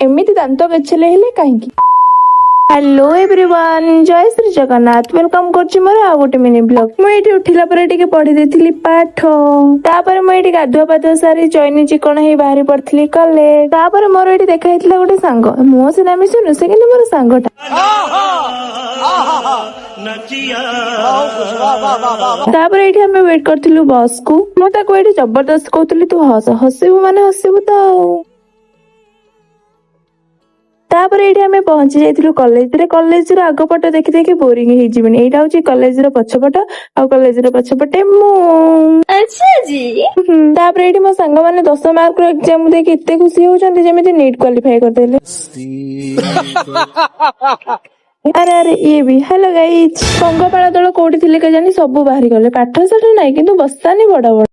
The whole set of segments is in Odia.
ଏମିତି ଦାନ୍ତ ଗେଛେଲେ ହେଲେ କାହିଁକି? ହ୍ୟାଲୋ ଏଭ୍ରିୱାନ୍, ଜୟ ଶ୍ରୀ ଜଗନ୍ନାଥ। Welcome କରୁଛି ମୋର ଆଉ ଗୋଟେ ମିନି ବ୍ଲଗ। ମୁଁ ଏଇଠି ଉଠିଲା ପରେ ଟିକେ ପଢି ଦେଇଥିଲି ପାଠ। ତାପରେ ମୁଁ ଏଇଠି ଗାଧୁଆ ପାଧୁଆ ସାରି ଚଇନି ଚିକଣ ହେଇ ବାହାରି ପଡିଥିଲି କଲେଜ। ତାପରେ ମୋର ଏଇଠି ଦେଖା ହେଇଥିଲା ଗୋଟେ ସାଙ୍ଗ। ମୋ ସିନା ମିଶୁନୁ, ସେ କିନ୍ତୁ ମୋର ସାଙ୍ଗଟା। ତାପରେ ଏଇଠି ଆମେ ୱେଟ୍ କରିଥିଲୁ ବସ୍ କୁ। ମୁଁ ତାକୁ ଏଇଠି ଜବରଦସ୍ତ କହୁଥିଲି, ତୁ ହସ, ହସିବୁ ମାନେ ହସିବୁ ତ ଆଉ। ତାପରେ ଏଇଠି ଆମେ ପହଞ୍ଚି ଯାଇଥିଲୁ କଲେଜରେ। କଲେଜର ଆଗ ପଟ ଦେଖି ଦେଖି ବୋରିଂ ହେଇଯିବିନି। ଏଇଟା ହଉଛି କଲେଜର ପଛପଟ ଆଉ କଲେଜର ପଛପଟେ ମୁଁ। ତାପରେ ଏଇଠି ମୋ ସାଙ୍ଗମାନେ 10 ମାର୍କର ଏକ୍ଜାମ ଦେଇକି ଏତେ ଖୁସି ହଉଛନ୍ତି, ଯେମିତି ନିଟ୍ କ୍ୱାଲିଫାଏ କରିଦେଲେ। ଆରେ ଆରେ, ଇଏ ବି। Hello guys. ପଙ୍ଗପାଳ ଦଳ କୋଉଠି ଥିଲେ କେଜାଣି, ସବୁ ବାହାରି ଗଲେ। ପାଠ ସାଠ ନାହିଁ, କିନ୍ତୁ ବସ୍ତାନି ବଡ ବଡ।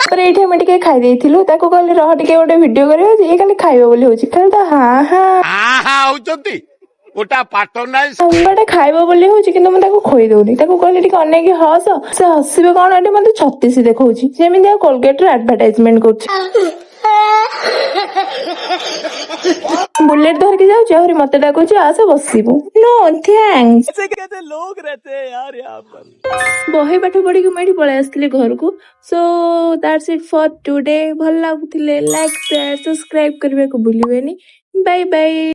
ତାପରେ ଏଇଠି ଆମେ ଟିକେ ଖାଇ ଦେଇଥିଲୁ। ତାକୁ କହିଲି, ରହ ଟିକେ, ଗୋଟେ ଭିଡିଓ କରିବା। ଇଏ ଖାଲି ଖାଇବ ବୋଲି ହଉଛି, ଖାଲି ତ ହଁ ହଁ। ଆହା ହଉଛନ୍ତି, ଗୋଟା ପାଠ ନାହିଁ। ସାଙ୍ଗଟା ଖାଇବ ବୋଲି ହଉଛି, କିନ୍ତୁ ମୁଁ ତାକୁ ଖୋଇ ଦଉନି। ତାକୁ କହିଲି, ଟିକେ ଅନେଇକି ହସ। ସେ ହସିବେ କଣ, ଏଠି ମତେ 36 ଦେଖଉଛି, ଯେମିତି ଆଉ କୋଲଗେଟ ର ଆଡଭର୍ଟାଇଜମେଣ୍ଟ କରୁଛି। ବୁଲେଟ ଧରିକି ଯାଉଛି, ଆହୁରି ମତେ ଡାକୁଛି, ଆସେ ବସିବୁ। No thanks. कैसे कैसे लोग रहते हैं यार यहाँ पर। ବହି ପାଠ ପଢିକି ମୁଁ ଏଠି ପଳେଇ ଆସିଥିଲି ଘରକୁ। So that's it for today. ଭଲ ଲାଗୁଥିଲେ ଲାଇକ୍, ସେୟାର, ସବସ୍କ୍ରାଇବ କରିବାକୁ ଭୁଲିବେନି। Bye bye.